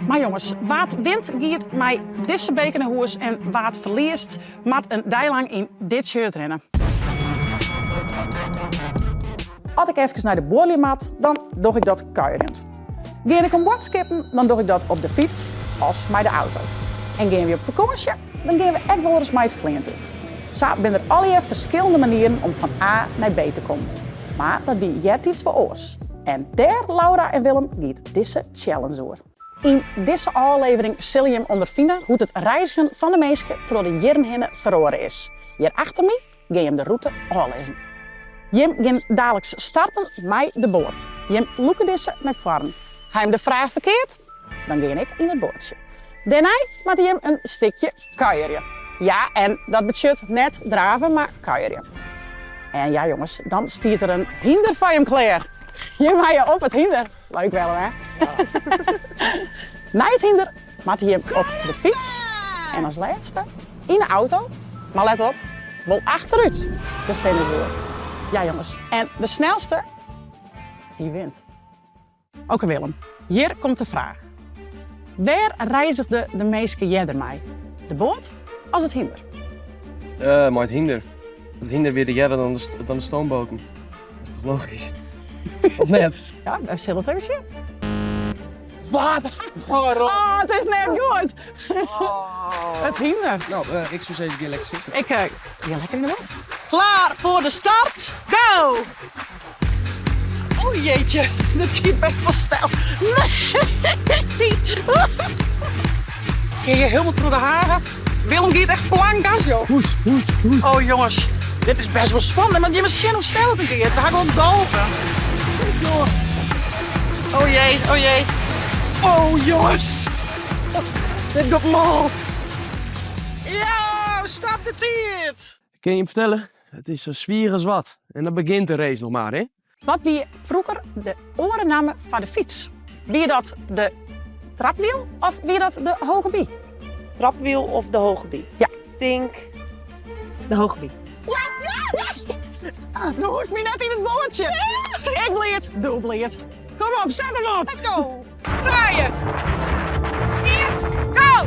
Mar jonges, wa't wint giet mei dizze beker nei hûs en wa't ferliest moat in dei lang yn dit shirt rinne. As ik efkes nei de buorlju moat, dan doch ik dat kuierjend. Gean ik om boadskippen, dan doch ik dat op de fyts as mei de auto. En gean wy op fakânsje, dan gean we ek wolris mei it fleantúch. Sa binne der allegear ferskillende manieren om fan A nei B te kommen. Mar dat wie eartiids wol oars. En dêr, Laura en Willem, giet dizze challenge oer. Yn dizze ôflevering sille jim ûnderfine hoe't it reizgjen fan de minske troch de jierren hinne feroare is. Hjir achter my gean jim de rûte ôflizzen. Jim gean daliks starten mei de boat. Jim lûke dizze nei foaren. Ha jim de fraach ferkeard? Dan gean ik yn it boatsje. Dêrnei moatte jim in stikje kuierje. Ja, en dat betsjut net drave, mar kuierje. En ja jonges, dan stiet der in hynder foar jim klear. Jim meie op it hynder. Leuk Willem, hè? Nei it hynder moatte jim op de fyts en as lêste yn de auto, mar let op, wol achterút de finish oer. Ja jonges, en de snelste, dy wint. Oké Willem, hjir komt de fraach. Wêr reizigde de minske earder mei? De boat as it hynder? Mei it hynder. It hynder wie der earder dan de stoomboaten. Dat is toch logysk? Of net? Ja, we sille it even sjen. Wat? Oh, it is net goed. It hynder. No, ik soe sizze, gean lekker sitten. Ik gean lekker yn de boat. Klaar foar de start? Go! Oh jeetje, dit giet best wol snel. Nee! Gean je hielendal troch de hage. Willem giet echt plankgas, joh. Hoes, hoes, hoes. Oh jongens, dit is best wol spannend, want jimme sjen hoe snel it giet. We ha gewoan golven. Oh jee, oh jee. Oh jongens, dit giet mâl. Ja, stop de tiid. Kin je him fertelle, it is sa swier as wat en dan begjint de race noch mar, hè? Wat wie froeger de oare namme foar de fyts? Wie dat de trapwiel of wie dat de hoge bie? Trapwiel of de hoge bie? Ja. Tink de hoge bie. Do hoechst my net yn it boatsje. Ik bliid, do bliid. Kom op, set him op. Let's go. Trije, ien, go!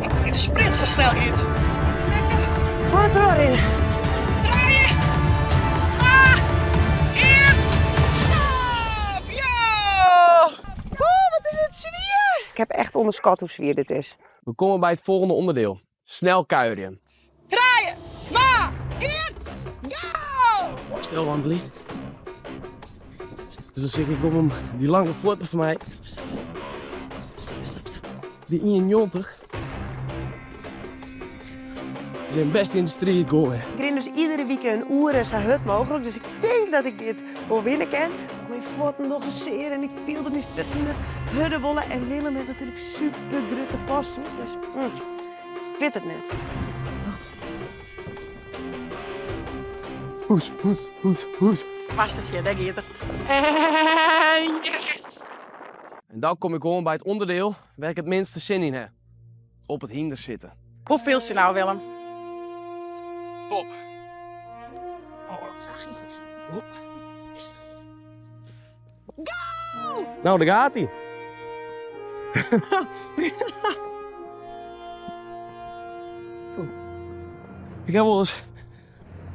Ik moat yn de sprint sa snel giet. Hurd trochrinne. Trije, twa, ien, stop! Ja! Oh, wat is it swier! Ik heb echt ûnderskat hoe swier dit is. We komme by it folgjende ûnderdiel, snel kuierjen. Trije, twa, ien, go! Snel wandelje. Dus dan sit ik om dy lange fuotten fan my. Dy 91. Zijn best yn de striid goaie. Ik rin dus iedere wike in oere sa hurd mooglik, dus ik tink dat ik dit wol winne kin. Myn fuotten dogge sear en ik fiel dat myn fuotten net hurder wolle. En Willem hat natuerlik super grutte passen, dus ik wit it net. Hoes, hoes, hoes, hoes. Mastertje, dêr giet er. En yes! En dan kom ik oan by it ûnderdiel wêr't ik it minste sin yn ha. Op it hynder sitte. Hoe fielst je no, Willem? Top. Go! No, dêr giet hy. Ik ha wolris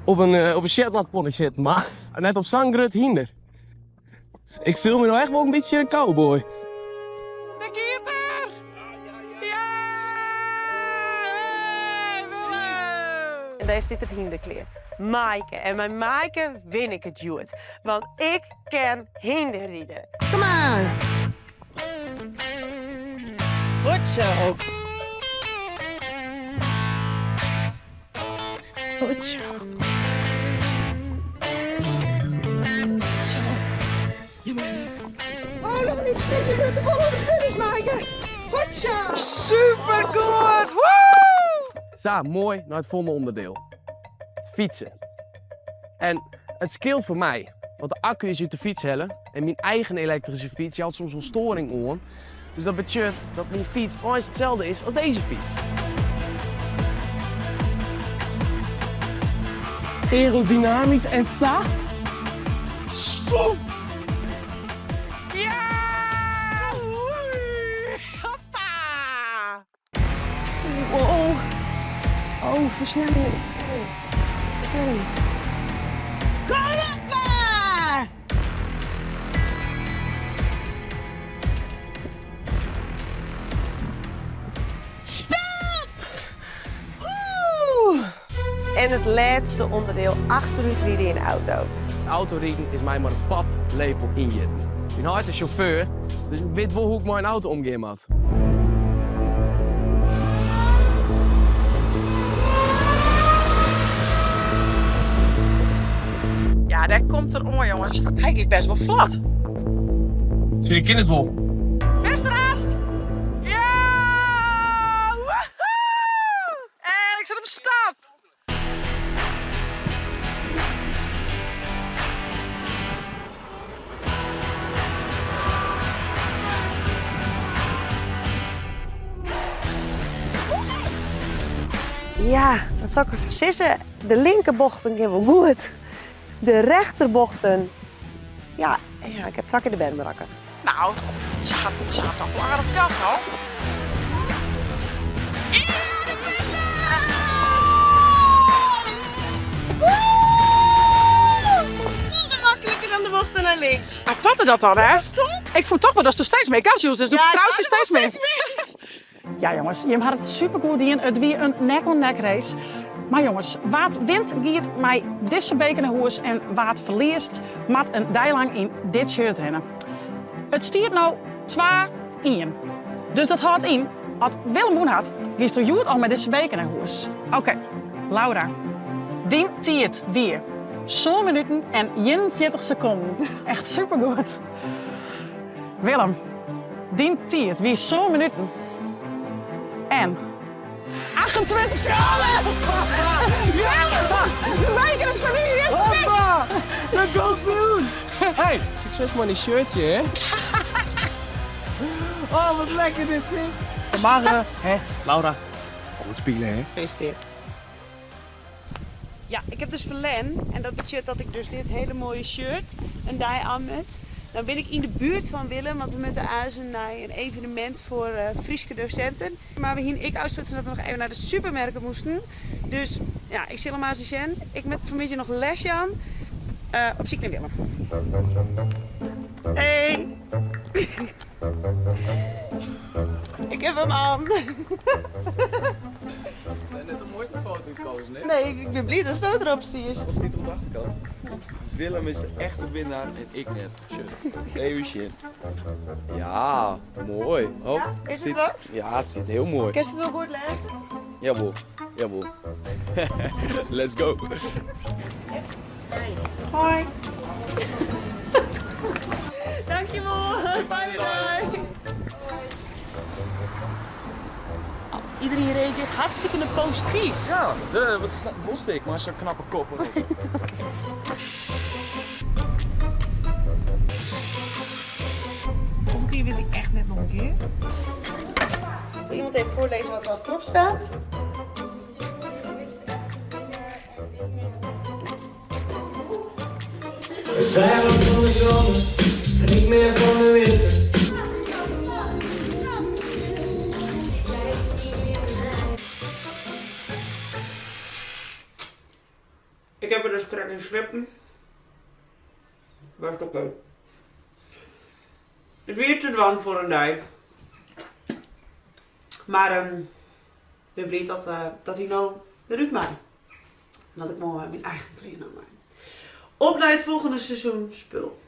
op in, op in Shetlandpony sitten, mar net op sa'n grut hynder. Ik fiel my no echt wol in bytsje in cowboy. Dêr giet er! Ja! Hey, Willem! En dêr stiet it hynder klear. Maaike. En mei Maaike win ik it hjoed. Want ik kin hynderride. Kom mar. Goed zo. Goed zo. Zo. Oh, noch in stikje grutte bol oer de finish, Maaike. Goed zo. Supergoed! Woe! Sa, moai nei it folgjende ûnderdiel. It fytsen. En it skeelt foar my, want de akku is út de fyts helle en myn eigen elektryske fyts jout soms wol stoaring oan. Dus dat betsjut dat myn fyts eins itselde is as dizze fyts. Aerodynamysk en sa. Zo! Versnelling, versnelling, versnelling. Kom op maar! Stop! Oeh! En het laatste onderdeel, achteruit in de auto. Autoriden is my mar in paplepel ynjitten. Myn heit is sjauffeur, dus ik wit wol hoe't ik mei in auto omgean moat. Ja, dêr komt er oan, jonges. Hy giet best wol flot. Zie, ik kin it wol. Bist der hast? Ja! Woehoe! En ik sit op start. Ja, wat sil ik derfan sizze? De linkerbochten gean wol goed. De rechterbochten, ja, ja, ik ha twa kear de berm rekke. Nou, se hat, se hat toch wol aardich gas no. Ja, dat is het! Voelde makliker dan de bochten naar links. Aparte dat dan, hè? Stop! Ik voel toch wel dat er steeds meer gas joest, dus de Ja, trouwst ik steeds wou meer. Ja, jonges, jim ha it supergoed dien. It wie in nek-oan-nek race. Mar jonges, wa't wint giet mei dizze beker nei hûs en wa't ferliest moat in dei lang yn dit shirt rinne. It stiet no 2-1. Dus dat hâldt yn, as Willem wûn hat, giesto hjoed al mei dizze beker nei hûs. Oké, Laura, dyn tiid wie sân minuten en 41 sekonden. Echt supergoed. Willem, dyn tiid wie sân minuten en 28 sekonden! Willem, de beker is foar dy! Hoppa! De kampioen! Hey, sukses mei dy shirtsje, hè? Oh, wat lekker dit, zeg. Maar, hè, Laura, goed spelen, hè? Gefeliciteerd. Ja, ik heb dus ferlern. En dat betsjut dat ik dus dit hiele moaie shirt in dei oan moat. Dan bin ik yn de buert fan Willem, want we moatte aansen nei in evenemint foar Fryske dosinten. Mar we hiene ek ôfsprutsen dat we noch even nei de supermerk moasten. Dus ja, ik sil him aansen sjen. Ik moat fan 'e middei noch les jaan. Op syk nei Willem. Hey! Ik ha him oan. Dat zijn net de mooiste foto gekozen, hè? Nee, ik bin bliid datsto derop stiest. Wat stiet der op de achterkant? Willem is de echte winnaar en ik net. Shit. Even shit. Ja, moai. Oh, Ja, is it wat? Ja, it sit hiel moai. Kinst it wol goed lêze? Jawol, jawol. Let's go. Hoi. Dankjewol. Fijne dei. Iedereen reageert hartstikke posityf. Ja, de, wat is dat? Wist ik, mar sa'n knappe kop. Volgende keer wint ik echt net noch in kear. Wil iemand even foarlêze wat der achterop stiet? We zijn wat van de zomer en niet meer van de winter. Ik ha der dus krekt yn sliept. Bêst oké. It wie te dwaan foar in dei. Mar ik bin bliid dat hy no derút mei. En dat ik moai myn eigen klean oan mei. Op nei it folgjende seizoen spul.